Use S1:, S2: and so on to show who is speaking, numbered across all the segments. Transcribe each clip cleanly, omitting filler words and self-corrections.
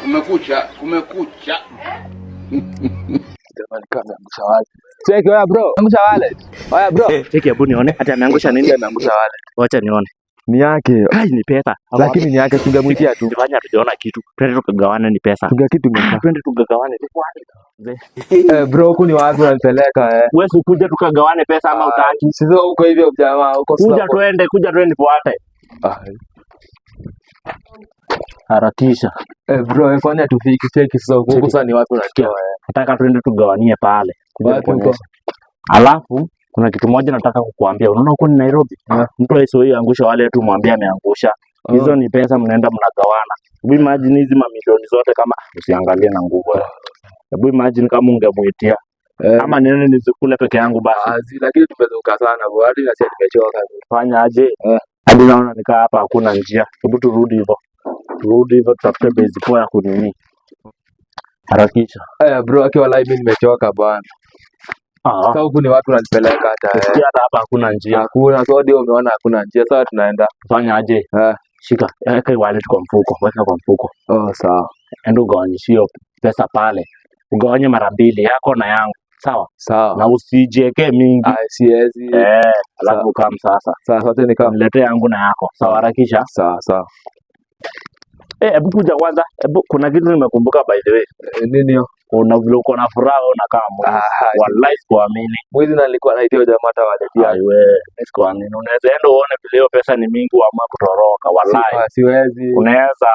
S1: Kumekucha, kumekucha.
S2: Jamani, kama ameangusha wallet. Cheki oya bro, ameangusha wallet. Oya bro.
S3: Cheki, hebu nione. Hata ameangusha nini?
S2: Ameangusha wallet.
S3: Wacha nione.
S2: Ni yake.
S3: Kai, ni pesa.
S2: Lakini ni yake, tungemwitia tu.
S3: Fanya tujaona kitu. Twende tukagawane, ni pesa.
S2: Tunge kitu.
S3: Ah, twende tukagawane.
S2: Eh, bro, huku ni wapi unanipeleka eh?
S3: Wewe kuja tukagawane pesa ama utaki?
S2: Sasa huko hivyo jamaa, huko
S3: Kuja
S2: sasa.
S3: twende, kuja twende nifuate.
S2: Ah,
S3: Harakisha.
S2: eh bro, eh, kwani hatufiki? Cheki sasa huku
S3: Cheki.
S2: sasa ni wapi unatoa eh?
S3: Nataka twende tugawanie pale. Kuja
S2: Wapi huko?
S3: nikuonyeshe. Alafu kuna kitu moja nataka kukuambia. Unaona huko ni Nairobi.
S2: Ah.
S3: Mtu aisiwahi angusha wale tu mwambie ameangusha. Hizo
S2: Oh.
S3: ni pesa mnaenda mnagawana. Hebu imagine hizi mamilioni zote kama usiangalie na nguvu. Hebu imagine kama ungemuitia
S2: Eh,
S3: ama niende nizikule peke yangu basi.
S2: ah, lakini tumezunguka sana bro, hadi nasikia nimechoka.
S3: Fanya aje?
S2: Eh.
S3: Hadi naona nikaa hapa hakuna njia. Hebu turudi hivyo. Turudi hivyo tutafute base poa ya kunini. Harakisha.
S2: Eh bro, akiwa live mimi nimechoka bwana.
S3: Ah,
S2: Sasa huku ni wapi unanipeleka hata eh?
S3: usikia hata hapa hakuna njia.
S2: Hakuna, so ndio umeona hakuna njia. Sasa tunaenda.
S3: Fanya aje?
S2: Eh.
S3: Shika, weka hii wallet kwa mfuko, weka kwa mfuko.
S2: Oh, sawa.
S3: Enda ugawanyishie hiyo pesa pale. Ugawanye mara mbili yako na yangu. Sawa?
S2: Sawa.
S3: Na usijiekee mingi.
S2: Ah, siwezi.
S3: Eh, alafu kam sasa.
S2: Sawa, sote ni kama.
S3: Niletee yangu na yako. Sawa, harakisha.
S2: Sawa, sawa.
S3: Eh, hebu kuja kwanza. Hebu kuna kitu nimekumbuka by the way.
S2: Eh, nini hiyo?
S3: Una vile uko na furaha wewe unakaa mwizi.
S2: Ah,
S3: Wallahi sikuamini.
S2: mwizi na nilikuwa naitia jamaa hata wallet yake.
S3: Ai wewe, sikuamini. Unaweza enda uone vile hiyo pesa ni mingi uamue kutoroka. Wallahi.
S2: Siwezi.
S3: Unaweza.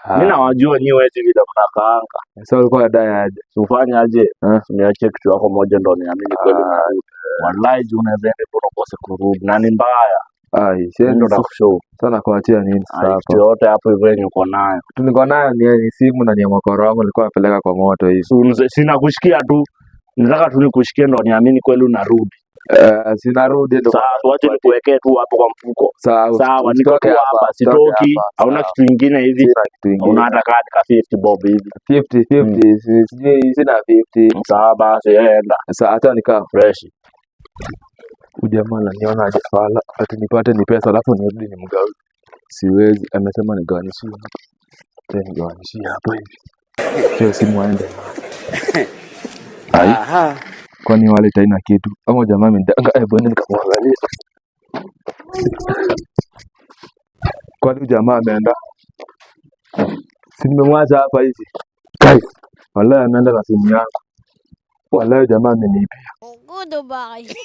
S2: Ah,
S3: Mimi nawajua nyinyi wezi vile mnakaanga.
S2: Sasa ulikuwa unadai aje?
S3: Ufanye aje?
S2: Eh.
S3: Niachie kitu yako moja ndo niamini kweli
S2: Ah.
S3: unarudi. Wallahi juu unaweza enda hivyo ukose kurudi na ni mbaya.
S2: Ai,
S3: Mimi
S2: siwezi.
S3: ndo nakushow.
S2: Sana kuachia nini sasa
S3: Ai, kitu
S2: hapo?
S3: yote hapo hivyo yenye uko nayo.
S2: Tu niko nayo ni simu na ni ya mokoro wangu nilikuwa napeleka kwa moto hivi.
S3: Sina kushikia tu. Nataka tu nikushikie ndo niamini kweli unarudi.
S2: Eh, sinarudi ndo.
S3: Sawa, wache nikuwekee tu hapo kwa mfuko.
S2: Sawa,
S3: Sawa, niko tu
S2: usitoke
S3: hapa,
S2: hapa, usitoke
S3: sitoki.
S2: hapa.
S3: Hauna
S2: Sawa.
S3: kitu ingine hivi.
S2: Sina kitu ingine.
S3: Una hata kadi ka 50 bob hivi.
S2: 50 50, sijui sina 50.
S3: Sawa basi, enda
S2: Sasa hata nikaa
S3: fresh.
S2: Ujamaa ananiona aje fala, ati nipate ni pesa alafu nirudi nimgawe. Siwezi, amesema nigawanishie. Acha nigawanishie hapa hivi. Sio simu aende. Ai, kwani wallet haina kitu? Ama jamaa amenidanga, hebu ende nikamwangalie. Kwani huyu jamaa ameenda? Si nimemwacha hapa hivi. Guys, wallahi ameenda na simu yangu. Wallahi jamaa ameniibia.
S4: Goodbye.